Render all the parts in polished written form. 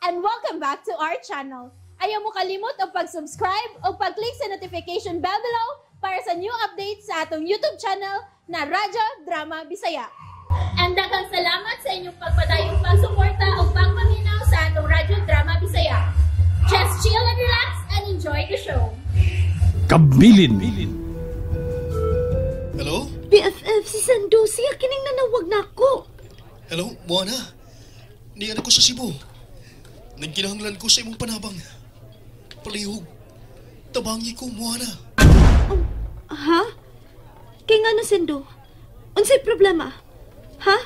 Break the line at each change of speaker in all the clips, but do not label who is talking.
And welcome back to our channel. Ayaw mo kalimot og pag-subscribe o pag-click sa notification bell below para sa new updates sa atong YouTube channel na Radyo Drama Bisaya. And daghang salamat sa inyong pagpadayong pagsuporta o pagpaminaw sa atong Radyo Drama Bisaya. Just chill and relax and enjoy the show.
Kabilin.
Hello?
BFF, si Sando, siya kining nanawag na ako.
Hello, Moana? Niyan ako sa Cebu. Nagkinahanglan ko sa imong panabang. Palihog. Tabangi ko, Moana.
Oh, ha? Kay nga no, Sendo? Unsay problema? Ha?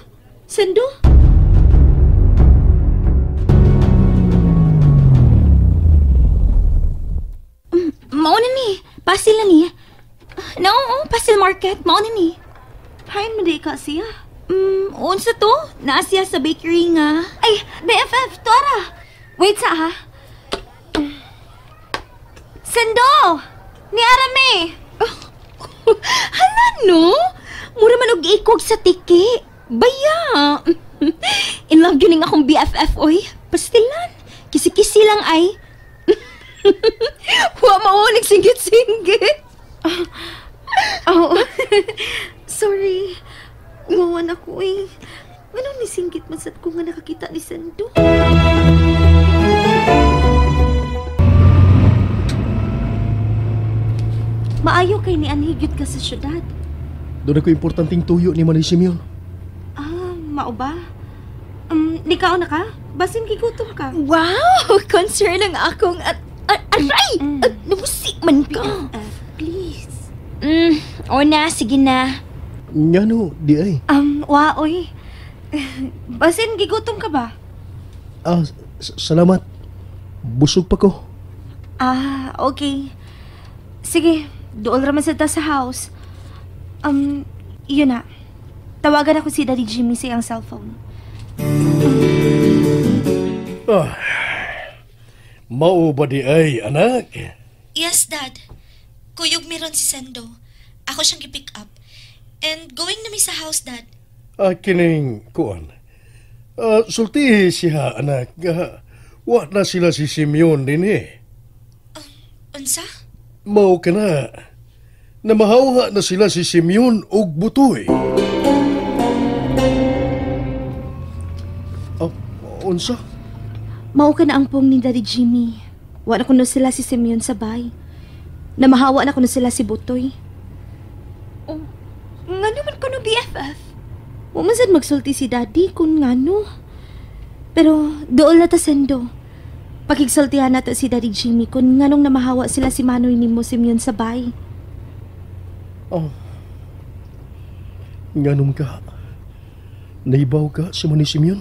Sendo?
Mauna ni. Pasil na ni. No, Pasil Market. Mauna ni.
Hain mo di ka siya?
Unsa to? Naa siya sa bakery nga.
Ay, BFF, tuara! Wait sa ha. Sendo! Ni Arame!
Hala no? Mura man og ikog sa tiki. Baya! In love yun akong BFF, oy. Pastilan. Kisi-kisi lang ay. Wa mao nagsingit-singgit.
Oh. Sorry. Ngawan ako eh. Anong nisinggit man sad ko nga nakakita ni Sendo? Maayo kay ni anhigyot ka sa syudad.
Doon ako importanteng tuyo ni Manay Simeon.
Ah, mao ba? Nikaw na ka? Basin gigutom ka.
Wow! Concern ang akong aray! Namusi man ka.
BFF, please.
O na, sige na.
Ngano, di ay.
Wa, oy. Basin gigutom ka ba?
Ah, salamat. Busog pa ko.
Ah, okay. Sige, dool raman sa ta sa house. Yun na. Tawagan ako si Daddy Jimmy sa iyang cellphone.
Ah, mao ba di ay, anak?
Yes, Dad. Kuyog meron si Sendo. Ako siyang gi-pick up. And going na mi sa house, Dad.
Ah, kining kuan. Sultihi siya, anak. Wa na sila si Simeon din eh.
Unsa?
Mao ka na. Namahawha na sila si Simeon og Butoy. Oh, unsa?
Mao ka na ang pong ni Daddy Jimmy. Wa na kuno sila si Simeon sa bay. Namahawa na kuno sila si Butoy.
Oh, ngano man kuno BFF?
Wa man sad magsulti si Daddy kung ngano. Pero dool na ta Sendo. Pakigsultihan nato si Daddy Jimmy kung nganong namahawa sila si Manoy nimo Simeon sa bay.
Oh. Nganong ka? Nahibaw ka si Manny Simeon?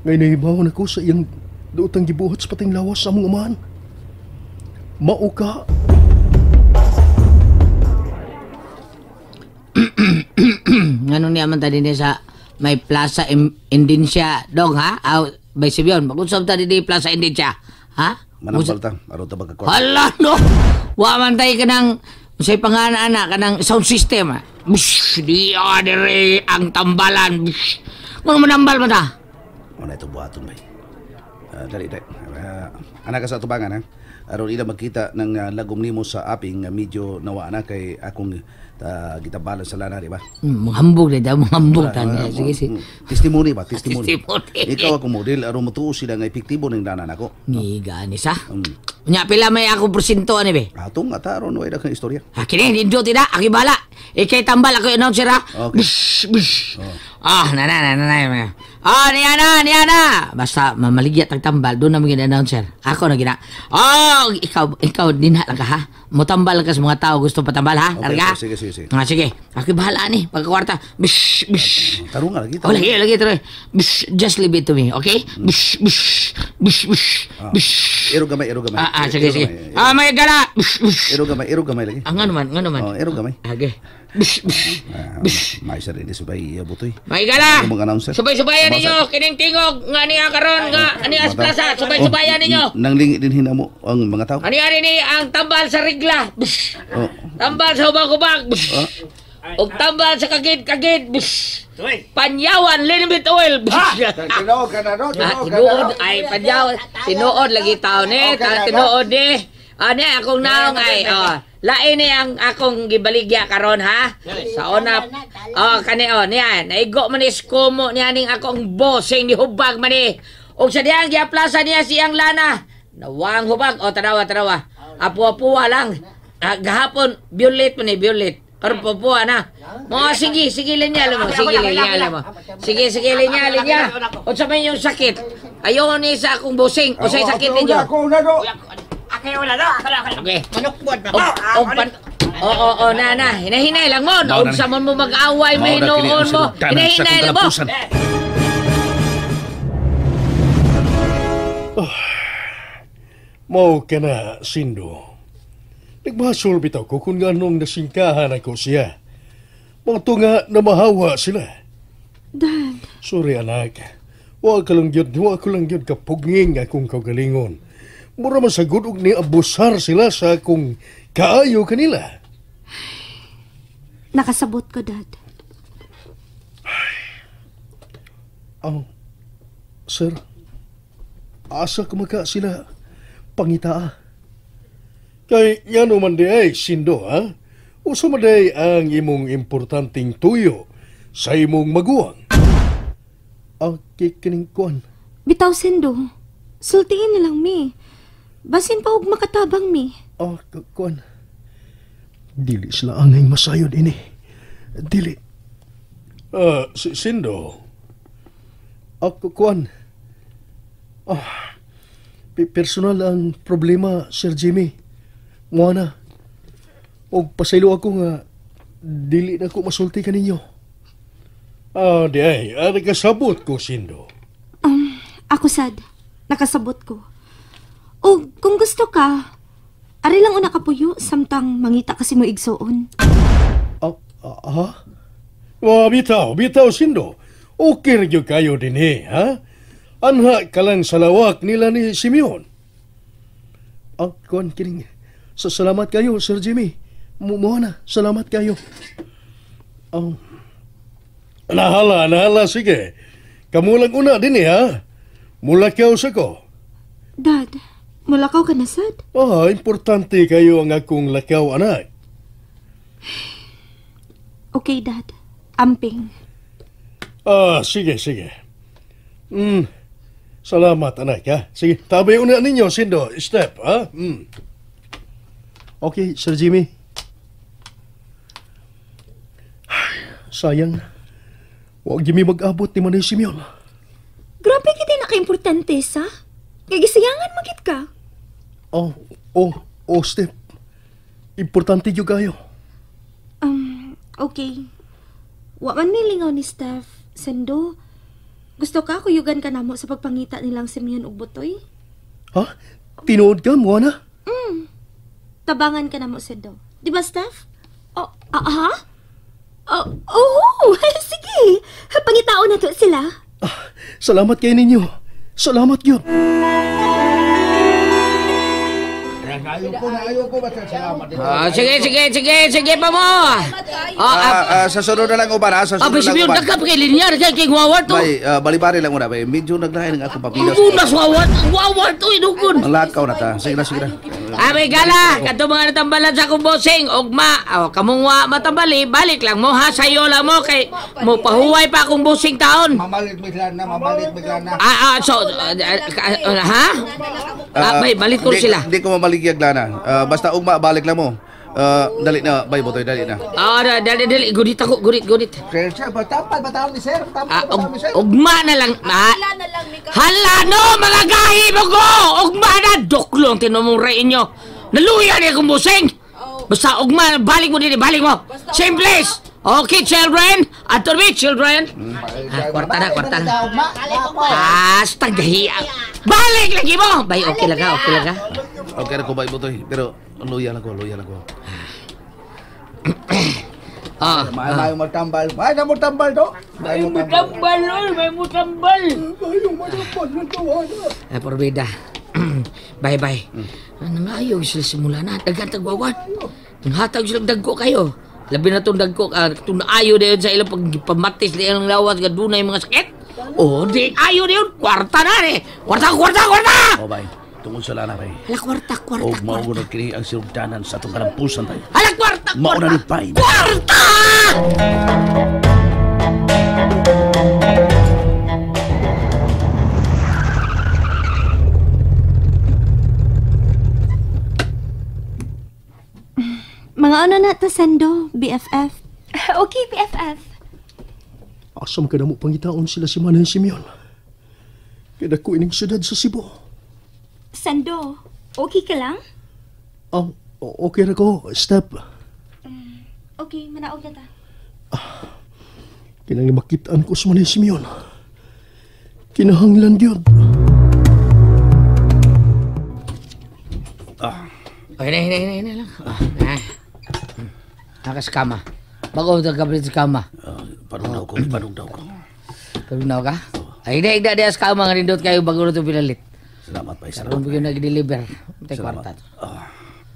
Ngay nahibaw na ko sa iyang duotang gibuhat sa pating lawas sa among amahan. Mao ka.
Nganong niya man ta dinhi sa may Plaza Indonesia dong ha? Aw, bay Simeon, mag-usap ta dinhi Plaza Indonesia. Ha?
Manambal ta, aron ta magkakwarta.
Hala no. Wa man tay kanang unsay pangalan ana kanang sound system. Ha? Bush, di dire ang tambalan. Bush. Ngono manambal man ta?
Wala ito buhaton bay. Dali dali. Anak ka sa tubangan ha. Aron ila magkita ng lagom nimo sa aping medyo nawa na kay akong gitabalan sa lana, di ba?
Manghambog na daw, manghambog ta. Sige, sige.
Testimony ba? Testimony.
Testimony.
Ikaw akong model, aron motuo sila nga epektibo ning lana nako.
Ni gani sa? Nya pila may ako porsyento ani be?
Atong ata aron way daghang istorya.
Ha kini nindot ina, aki bala. Ikay tambal ako announcer ha.
Okay.
Bush, bush.
Oh.
Ah, na na na na na. Ah, niya na, niya na. Basta mamaligya tag tambal, doon na maging announcer. Ako na gina. Oh, ikaw dinha lang ka ha. Mutambal ka sa mga tao gusto patambal ha.
Okay,
Larga.
okay, sige, sige, sige.
Ah, sige. Ako bahala ni pagkakwarta. Bish, bish.
Tarong nga lagi.
Oh, lagi, lagi tuloy. Bish, just leave it to me, okay? Bish, bish, bish, bish, bish.
Ero gamay, ero gamay.
Ah, sige, sige. Ah, may gala. Bish, bish.
Ero gamay lagi.
Ah, nga naman.
Oh, ero gamay.
Okay. Bish, bish, bish.
May isa rin subay butoy.
May gala.
Ang mga announcer.
Subay-subayan ninyo kining tingog nga niya karon nga niya sa plaza. Subay-subayan ninyo.
Nang lingi din hinamo ang mga tao.
Ani ani ni ang tambal sa regla. Bish.
Oh.
Tambal sa hubag-hubag. Bish.
Oh.
Og tambal sa kagid-kagid. Panyawan liniment oil.
Tinuod ka na, no?
Tinuod ay panyawan. Tinuod lagi taon eh. Tinuod ni. Ani akong naong ay oh. Lain ni ang akong gibaligya karon ha. Sa una oh kani oh niya naigo man ni skumo niya ning akong bossing ni hubag man ni. Og sa diyang giaplasa niya siyang lana. Nawang hubag oh tanawa tanawa. Apu-apuwa lang. Gahapon violet man ni violet. Karon pupuwa na. Mo sige sige linya mo sige linya mo. Sige sige linya linya. Unsa man yung sakit? Ayo ni sa akong bossing. Unsay sakit ninyo?
Ako una do.
Okay. Oo, na, na. Hinahinay lang mo. Naunsa mo mo mag-away, may noon mo. Hinahinay lang mo.
Mao ka na, Sindo. Nagbasol bitaw ko kung anong nasingkahan ako siya. Mga nga namahawa sila.
Dad.
Sorry, anak. Wa ka lang yun, wa ko lang yun kapugnging akong kaugalingon. Mura man sagud og niabusar sila sa akong kaayo kanila.
Nakasabot ko, Dad.
Oh, sir, asa kumaka sila pangitaa? Kay ngano man di ay, Sindo, ha? Usa man di ang imong importanteng tuyo sa imong maguwang. Ang kikining kuan.
Bitaw, Sindo. Sultiin na lang mi. Basin pa og makatabang mi.
Oh, kuan. Dili sila angay masayod ini. Dili. Sindo. Ako kuan. Personal ang problema, Sir Jimmy. Muana. Og pasaylo ako nga dili na ko masulti kaninyo. Di ay, nakasabot ko, Sindo.
Ako sad. Nakasabot ko. O kung gusto ka, ari lang una kapuyo samtang mangita kasi mo igsuon.
Ha? Bitaw, bitaw, Sindo. Okay rin kayo din eh, ha? Anha ka lang sa lawak nila ni Simeon. Kuan, kining. Salamat kayo, Sir Jimmy. Muha na, salamat kayo. Nahala, nahala, sige. Kamulang una din eh, ha? Mulakaw sa ko.
Dad, mulakaw ka na, sad?
Importante kayo ang akong lakaw, anak.
Okay, Dad. Amping.
Sige, sige. Salamat, anak, ha? Sige, tabi una ninyo, Sindo. Step, ha? Okay, Sir Jimmy. Sayang. Huwag Jimmy mag-abot ni Manay Simeon.
Grabe kita naka-importante, sa? Kagisayangan magit ka.
Oh, Step. Importante yung kayo.
Okay. Wa man milingaw ni Steph. Sendo, gusto ka kuyugan ka namo sa pagpangita nilang Simeon ug Butoy?
Ha? Tinuod ka, Moana?
Tabangan ka namo, Sendo. Di ba, Steph?
Oh, ha? Oh, sige. Pangitao na to sila.
Salamat kayo ninyo. Salamat yun.
Ayoko basta salamat.
Sige, sige pa mo.
Sa sunod na lang uban, ha? Sa sunod lang uban.
Nagka pa linyar kay king wawar to.
Bay, balibari lang muna, bay. Medyo naglahin ang akong papilos.
Unas wawar, wawar to inugon.
Ang lahat ka na ta. Sige na, sige na.
Abay gala, kadto mga natambalan sa akong bossing, ugma, kamong wa matambali, balik lang mo ha, sayo lang mo kay mo pahuway pa akong bossing taon.
Mamalit bigla na, mamalit bigla na.
So ha? Bay, balik ko sila.
Hindi ko mamaligya lana. Basta ugma balik lang mo. Dali na, bay Butoy, dali na.
Dali dali, gurit ako, gurit gurit.
Sir, sir, batapal, batawon ni sir, batapal, batawon ni sir.
Ugma na lang. Hala no, mga gahi mo ko. Ugma na doklong tinumong ray inyo. Naluya niya akong busing. Basta ugma, balik mo din, balik mo. Same place. Okay, children. Ato me, children. Kwarta na, kwarta na. Basta gahiya. Balik lagi mo. Bay, okay lang ka, okay lang ka.
Okay na ko, bay Butoy. Pero luya lang ko, luya lang ko.
May matambal. May matambal to.
May matambal, oy, may matambal.
May matambal.
Ay, porbida. Bye bye. Ano nga ayaw sila simula na. Daghan tagwawan. Nanghatag sila dagko kayo. Labi na itong dagko, itong ayo na yun sa ilang pagpamatis na ilang lawas, nga dunay mga sakit. Oh, di ayo na yun. Kwarta na eh. Kwarta, kwarta, kwarta!
Oh, bay. Tungod sa lana, bay.
Hala, kwarta, kwarta,
Og
kwarta.
mao na kini ang sinugdanan sa atong kalampusan, bay.
Hala, kwarta,
Mao na
kwarta.
ni bay.
Kwarta!
Mga ano na ta, Sendo, BFF.
Okay, BFF.
Asam ka na mo pangitaon sila si Manay Simeon. Kaya dako ining syudad sa Cebu.
Sando, okay ka lang?
Ah, okay ra ko, Step.
Okay, manaog na ta.
Kinang makitaan ko sa Manay Simeon. Kinahanglan gyud.
Okay na, hina, hina, hina lang. Ah, Nakas kama. Bago ito kapalit sa kama.
Panugdaw ko, panugdaw ko.
Panugdaw ka? Ay, hindi, hindi, hindi, sa kama nga nindot kayo bago ito pinalit.
Salamat, bay.
Karoon
Salamat.
bigyan nag-deliver. Tay
Salamat.
kwarta.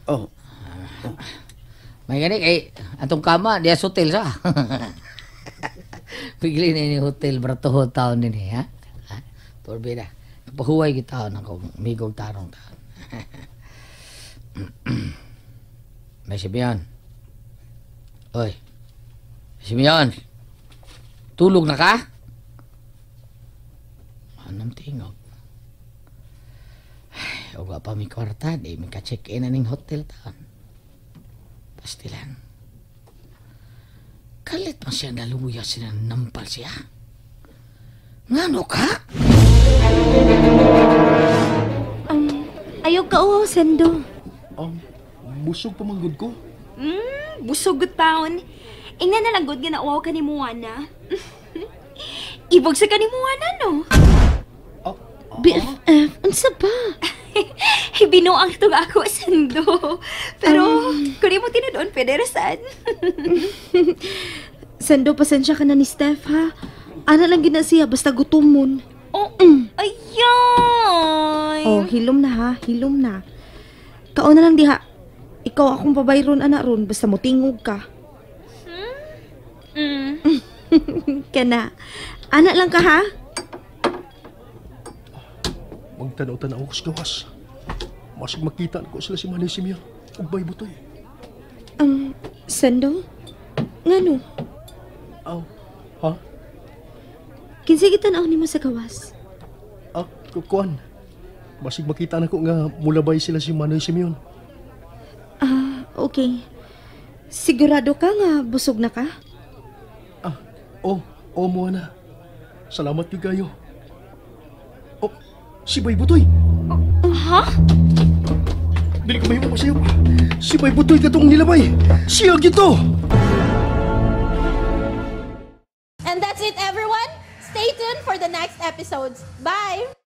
Oh.
May gani kay atong kama diya sa hotel sa. Pigli na ini hotel brato taon nini ha. Ha? Turbina. Pahuway kita taon ako migog tarong taon. May Simeon. Oy. Simeon. Tulog na ka? Anong tingog? Ay, uga pa mi kwarta, di mi ka-check-in na ning hotel taon. Pastilan. Kalit man siya naluya siya nampal siya. Ngano ka?
Ayaw ka oh, Sendo.
Busog pa man gud ko.
Busog gud taon. Ingna na lang gud nga nauwaw ka ni Moana. Ibog sa ka ni Moana, no?
BFF, unsa ba?
Binuang itong ako, Sendo. Pero, kung di mo tinudoon, pwede rasan.
Sendo, pasensya ka na ni Steph, ha? Ana lang gina siya, basta gutom mon.
Oh, ayay!
Oh, hilom na ha, hilom na. Kaon na lang diha. Ikaw akong pabayron, ana ron, basta motingog ka. Kana. Ana lang ka, ha?
Magtanaw-tanaw ko sa gawas. Masig makita ko sila si Manay Simeon. Ug bay butoy.
Sendo? Ngano?
Aw, ha?
Kinsa gitanaw nimo sa gawas?
Ah, kukuan. Masig makita na ko nga mulabay sila si Manoy Simeon.
Ah, okay. Sigurado ka nga busog na ka?
Ah, oh, oh, Moana. Salamat gyud kayo. Oh, si Bay Butoy.
Ha?
Dili ko mahimo masayop. Si Bay Butoy katong nilabay. Siya gito.
And that's it, everyone. Stay tuned for the next episodes. Bye!